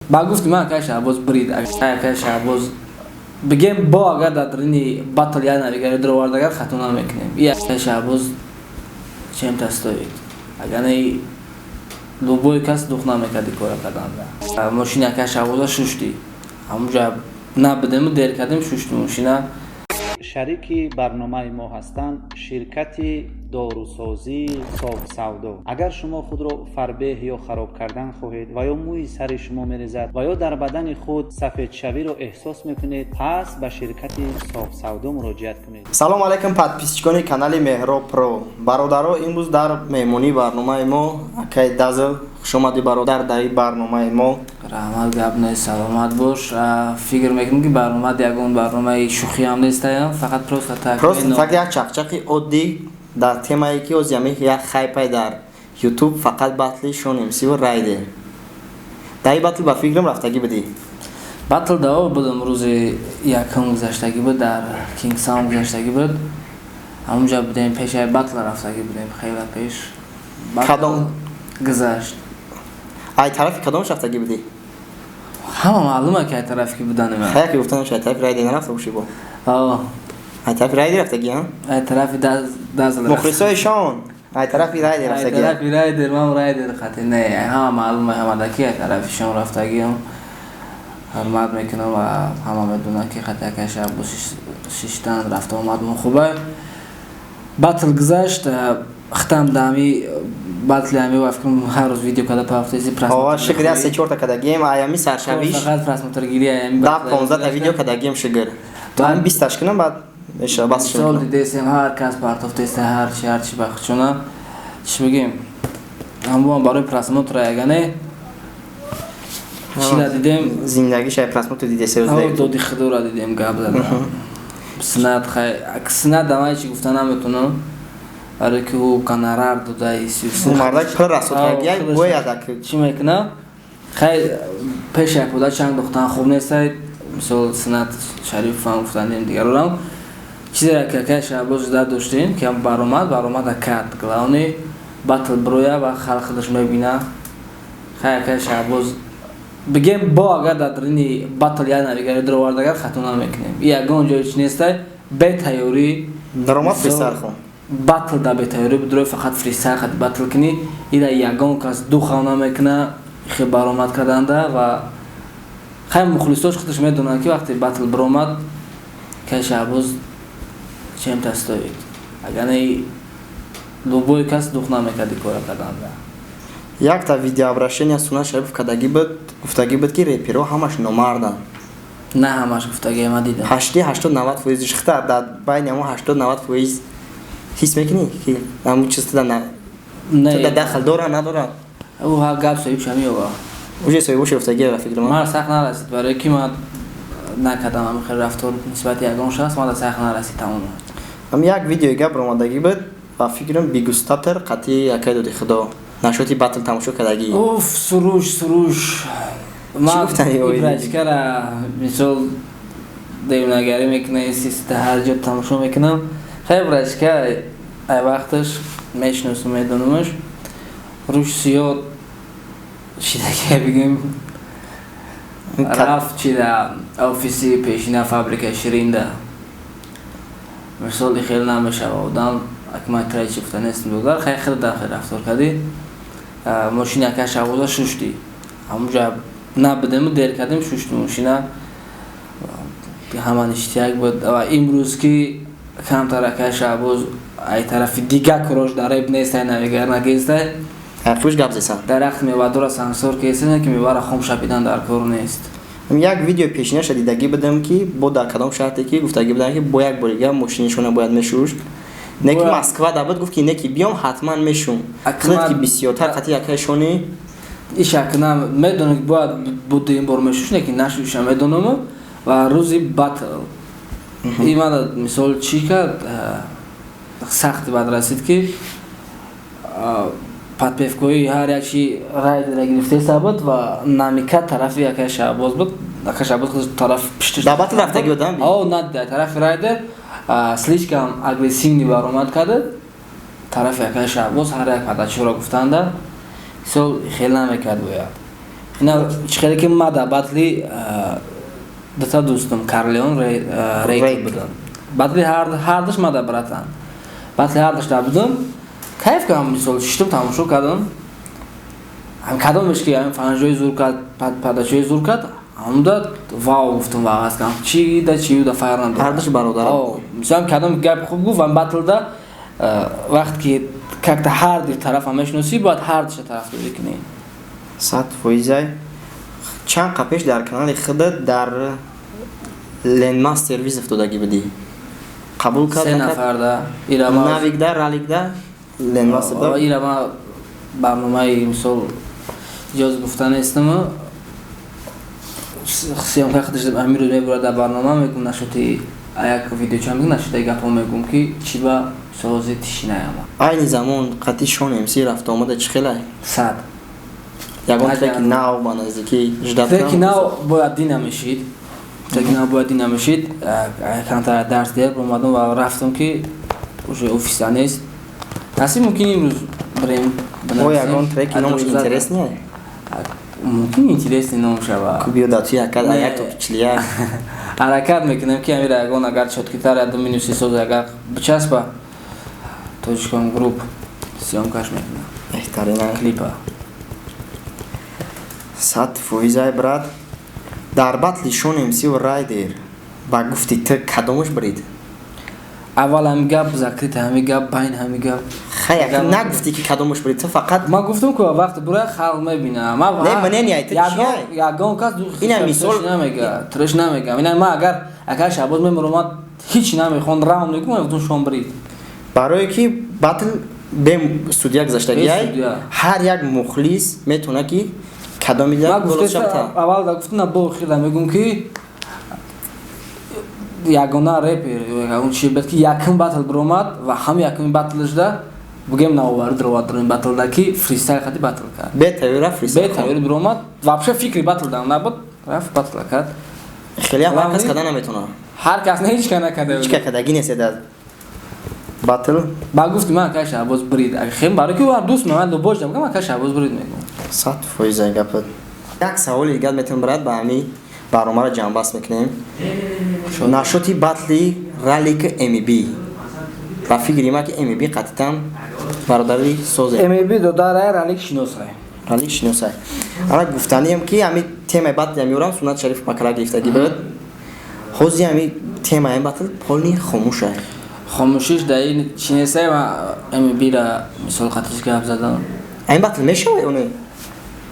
Ба гуфти ман, акай Шаҳбоз брид, акай Шаҳбоз бигем, бо агар дар дарини батл як навигари дуровардагар, хато намекунем. И акай Шаҳбоз чем-то стоит. Агар не, любой кас дух намекарди кора карданда. Мошини акай Шаҳбоза шушти, ҳамунҷа набудему, дер кардем, шушти мошина. Шарики барномаи мо ҳастанд ширкати дорусозии Софсавдо. Агар шумо худро фарбеҳ ё хароб кардан хоҳед ва ё мӯи сари шумо мерезад ва ё дар бадани худ сафедшавиро эҳсос мекунед, пас ба ширкати Софсавдо муроҷиат кунед. Салом алайкум, подписчикони канали Меҳроб Про. Бародаро, имрӯз дар меҳмонии барномаи мо акай Дазл. Хушомадӣ, бародар, дар ин барномаи мо. Раҳмат, гап нест, саломат бош. Фикр мекунам, ки барномаат ягон барномаи шӯхиам нестаям, фақат просто так. Просто так, як чақчақи оддӣ дар темае, ки ози ами як хайпай дар Ютуб, фақат батли Шон МС-ву Райдер. Дар ин батл, ба фикрам, рафтагӣ будӣ? Батл даво будам. Рӯзи якум гузаштагӣ буд, дар Кингсаун гузаштагӣ буд, ҳамунҷа будем. Пешаи батл рафтагӣ будем, хеле пеш. Кадом? Гузашт. Ай тарафи кадомаш рафтагӣ будӣ? Ҳама маълума, ки ай тарафи ки будани ман. Хая, ки гуфтанаш, ай тарафи Райдер нарафта бошӣ бо? Ай тарафи Райдер рафтагӣ, а? Ай тарафи Дазл. Мухлисои Шон, ай тарафи Райдер ай рафтагӣ. Тарафи Райдер, ман Райдер хати не, ҳама маълума, ҳамадаки ай тарафи Шон рафтагиам. Ҳурмат мекунам ва ҳама медонанд, ки хати акай Шаҳбоз шиштан, рафта омадмон хуба. Батл гузашт, хитам даами батли ами вафкум, ҳар рӯз видео када пафтези. Ова, шукр, я се чорта кадагием, аями саршавиш. Фақат просмотргирӣ аями. 10-15 та видео кадагием, шукр. То ҳами 20-таш кунам, баъд меша, бас. Мисол, дидесем, ҳар кас партофтеста, ҳарчи ҳарчи бахчуна, чӣ бигем, ҳамбоам барои просмотра ягане чира дидем. Зиндагиш ай просмотр дидесе. Доди худора дидем, гап зада Синат. Хай, Синат дамай чӣ гуфта наметунам, барое ки ӯ гонорар дода. Мардак пир расотагия бояд. Чӣ мекунам, хай, пеш як буда чанг духтан хуб нестай. Мисол, Синат Шарифам гуфтанем, дигарорам чизеро ки акай Шаҳбоз жда доштем, ки баромад, баромада кард. Главный батл броя ва халқ худаш мебина. Хай, акай Шаҳбоз бигем, бо агар дар дарини батл як навигари дуровардагар, хато намекунем. Ягон ҷои чи нестай, бетайёрӣ. Даромад фристайл хон. Батл да бетайёрӣ бидурой, фақат фристайл хати батл кунӣ, ира ягон кас ду хав намекуна хе баромад карданда. Ва хай, мухлисош худаш медонанд, ки вақте батл биромад, кай Шаҳбоз чем-то стоит. Агар не, любой кас дух намекарди кора карданда. Якта видеообращение Сунат Шарипов кардагӣ буд, гуфтагӣ буд, ки реперо ҳамаш номарданд. На ҳамаш гуфтагӣ, ма дидам. Ҳашти 80-90 фоизиш. Хита дар байни ҳамо 80-90 фоиз ҳис мекунӣ, ки ҳамун чиз туда дахл дора, надора? Ӯ ҳа, гап соҳибша меёва. Уже соҳибош ёфтагӣ, ба фикри ман. Ман сахт нарасид, барое ки ман накардам ҳамин хел рафтор нисбати ягон шахс, ман сахт нарасид тамоман. Ҳам як видеои гап омадагӣ буд, ба фикрам, Бигустатор қатъи якай доди худо нашоти батл тамошо кардагӣ? Уф, Суруш, Суруш. Ман ибрачкара, мисол, девнагарӣ мекуна, систа ҳар ҷо тамошо мекунам. Хай, брачка ай вақташ мешиносум, медонамаш. Рӯш сиёд шидаке, бигем, рафт чида офиси пешина, фабрика ширинда. Мисол, хел намешава одам. Акмай тречи гуфта нестим, додар. Хай, хеле дар хел рафтор кардӣ. Мошини ака Шаҳбоза шушти, ҳамунҷа набудему, дер кардем, шушти мошина, ҳама ништияк буд. Ва имрӯз ки камтар акай Шаҳбоз ай тарафи дига курош дар реп нестай, навигар накестай. Фуш гап зесан. Дарахт мевадора сансор кесена, ки мевара хом шапидан дар кор нест. Як видео пешинаша дидагӣ будам, ки бо дар кадом шаҳре ки гуфтагӣ будам, ки бо як борига мошинишона бояд мешушт. Не ки Москва да буд, гуфт, ки не ки биём, ҳатман мешум. Худат ки бисёртар қатъи якайшони. Ишакна медонам, ки бояд буд ин бор мешуш, не ки нашуша, медонам. Ва рӯзи батл имада, мисол, чӣ кард, сахти бад расид, ки подпевкои ҳар як чи Райдера гирифтеса буд ва намика тарафи якай Шаҳбоз буд. Акай Шаҳбоз худаш тараф пишташ. Дар батл рафтагӣ будам? О, на, тарафи Райдер слишком агрессивный баромад карда, тарафи акай Шаҳбоз ҳар як падачиро гуфтанда. Мисол, хел намекард бояд. Ина чихеле ки ма да батли дута дӯстум Карлеон Рейк будам. Батли ҳардуш ма да братан. Батли ҳардуш да будам. Кайф кардам, мисол шиштум тамошо кардам. Ҳам кадомеш ки ҳам фанҷои зур кард, падачои зур кард, ҳамда вау гуфтум ва ағаз кардам. Чи да чи да фарқ надорад. Ҳардуш бародар. Мисол кадом гап хуб гуфт, ва батлда вақт ки как-то ҳар ду тарафа мешиносӣ, бояд ҳар душа тарафдорӣ кунӣ. 100%. Чанд қа пеш дар канали худат дар Ленмастер вызов додагӣ будӣ. Қабул кард? Се нафарда. Ира Навикда, Раликда, Ленмастерда. Ира ма барномаи мисол иҷоз гуфта нестам. Съёмка худаш ҳамин рӯз мебурад дар барнома, мегум нашуди як видеоча мегум нашуда гапо мегум ки чӣ ба сози тишинаяма. Айни замон қати Шон МС рафта омада чӣ хелай? 100. Ягон треки нав ба наздикӣ ждать Треки нав бояд дина мешид. Треки нав бояд дина мешид. Камтар дарс дер омадам ва рафтам ки уже офиса нест. Насиб мумкин имрӯз бирем. О, ягон треки номаш интересный? Мумкин интересный ном шава. Ку биё да ту як як то чилия. Ҳаракат мекунем ки амира ягон агар чёткитар я ду минуси соз агар бичаспа Тоҷикон групп съёмкаш мекунам. Беҳтарин. Клипа. 100%, брат. Дар батли Шон МС ва Райдер ба гуфти ту кадомаш брид? Аввал ҳами гап закрыто, ҳами гап байн, ҳами гап. Хай, нагуфти ки кадомаш брид, ту фақат Ман гуфтам ки вақти бура халқ мебина. Ман Не, мнение ту чия? Ягон кас Ина мисол намега, треш намега. Ина ман агар Шаҳбоз мемуромад, ҳеч намехон раунд мекунам, ман гуфтам Шон брид. Барое ки батл бе судья гузаштагиай, ҳар як мухлис метавона ки кадоми аввал да гуфтам, на бо охир мегум ки ягона репер ягон чи буд ки якум батл биромад ва ҳам якуми батлшда бугем навоварӣ даровард дар ин батлда ки фристайл хати батл кард. Бе тайёра фристайл. Бе тайёрӣ биромад, вообще фикри батл дам набуд, рафт батл кард. Хеле ҳар кас карда наметавонад. Ҳар кас не, ҳеч ка накарда. Ҳеч ка кардагӣ нест дар батл. Ба гуфти ман ака Шаҳбоз брид. Хем барои ки ӯ дӯст ман любой дам ака Шаҳбоз брид мегӯм. 100% гапат. Як саволи дигар метавонам, брат, ба ҳамин барномаро ҷамъбаст мекунем. Нашоти батли Ралик МБ. Ба фикри ман ки МБ қатитан бародари созе. МБ додарай, Ралик шиносай. Ралик шиносай. Ана гуфтанием ки ҳамин темаи батли меорам, Суннат Шариф макала гирифтагӣ буд. Ҳозир ҳамин темаи батл полный хомӯшай. Хомӯшиш дар ин чи нестай, ма МБ-ра мисол қатиш гап задам. Ҳамин батл мешавад ё не?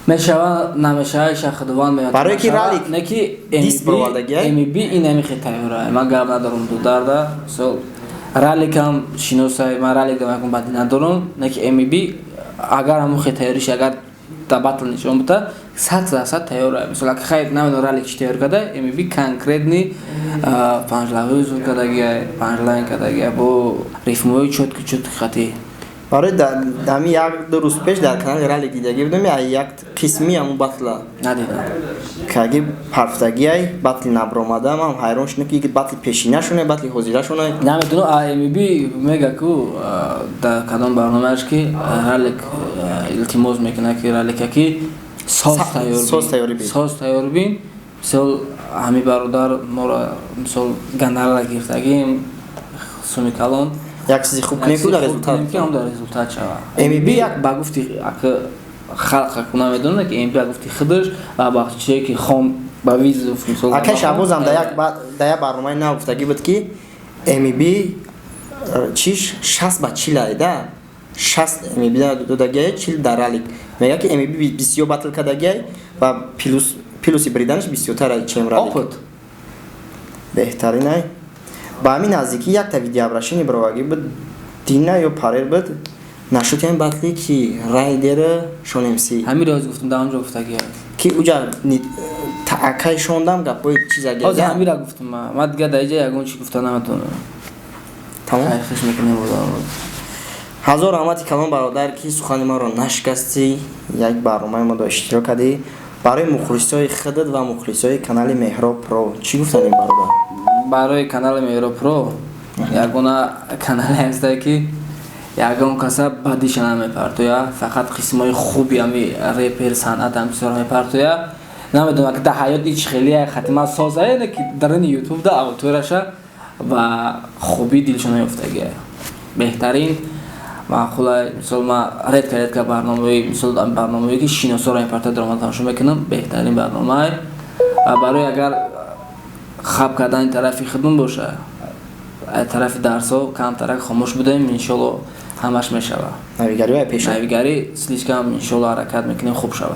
Мешава, намешава, иша худованд меёд. Барое ки Ралик не ки диск баровардагиай? МБ ин ҳами хел тайёра. Ман гап надорам дударда. Мисол Раликам шиносай, ман Ралик дам якум бади надорам, не ки МБ агар ҳамун хел тайёриш агар да батл нишон бита, 100% тайёра. Мисол ака хай намедонам Ралик чӣ тайёр карда, МБ конкретный панҷлавҳои зур кардагиай, панҷлайн кардагиай бо рифмҳои чёткий чёткий хати. Барои ҳамин як ду рӯз пеш дар канали Ралик дидагӣ будам як қисми ҳамун батла. Надидам. Каги парфтагиай батли набаромада, ман ҳайрон шудам ки батли пешинашоне, батли ҳозирашоне. Намедонам, а МБ мега ку дар кадом барномааш ки Ралик илтимос мекунад ки Ралика ки соз тайёр соз тайёрӣ бин. Соз тайёр бин. Мисол ҳами бародар моро мисол гонорар гирифтагим суми калон. Як чизи хуб кунем ку дар результат. Ки ҳам дар результат шава. МБ як ба гуфти ака халқ аку намедонад ки МБ гуфти худаш ва ба чизе ки хон ба вызов мисол. Ака Шаҳбозам дар як барномаи нав гуфтагӣ буд ки МБ чиш 60 ба 40 ай да 60 МБ додагиай, 40 дар Ралик. Мега ки МБ бисёр батл кардагиай ва плюси бриданаш бисёртар ай чем Ралик. Опыт. Беҳтарин ай. Ба ҳамин наздикӣ якта видеообращение бароваргӣ буд, дина ё парер буд, нашуд ҳамин батли ки Райдера Шон МС. Ҳамин роз гуфтам, дар онҷо гуфтагиай. Ки уҷа акай шондам гапҳои чиза. Ҳозир ҳамира гуфтам ман дигар дар иҷа ягон чи гуфта наметавонам. Тамом. Хайр, хуш мекунем. Ҳазор раҳмати калон, бародар, ки сухани маро нашикастӣ, як барномаи моро иштирок кардӣ. Барои мухлисои худат ва мухлисои канали Меҳроб Про чӣ гуфтанем, бародар? Барои канали Меҳроб Про, ягона канале ҳастае ки Ягон каса бадиша намепартоя, фақат қисмҳои хуби ами репер, санъат, ам чизоро мепартоя. Намедонам, ки дар ҳаёт ич хеле хатима соза, не ки дарини Ютуб да аудиторияша ба хубӣ дилшона ёфтагия. Беҳтарин, маъқула. Мисол, ма редко редко барномаи, мисол, барномаое ки шиносоро мепартоя, даромад тамошо мекунам. Беҳтарин барномае ва барои агар хаб кардани тарафи худмон боша, тарафи дарсҳо камтарак хомӯш будем, иншолло, ҳамаш мешавад. Навигариҳоя пеша. Навигарӣ слишком, иншолло, ҳаракат мекунем, хуб шавад.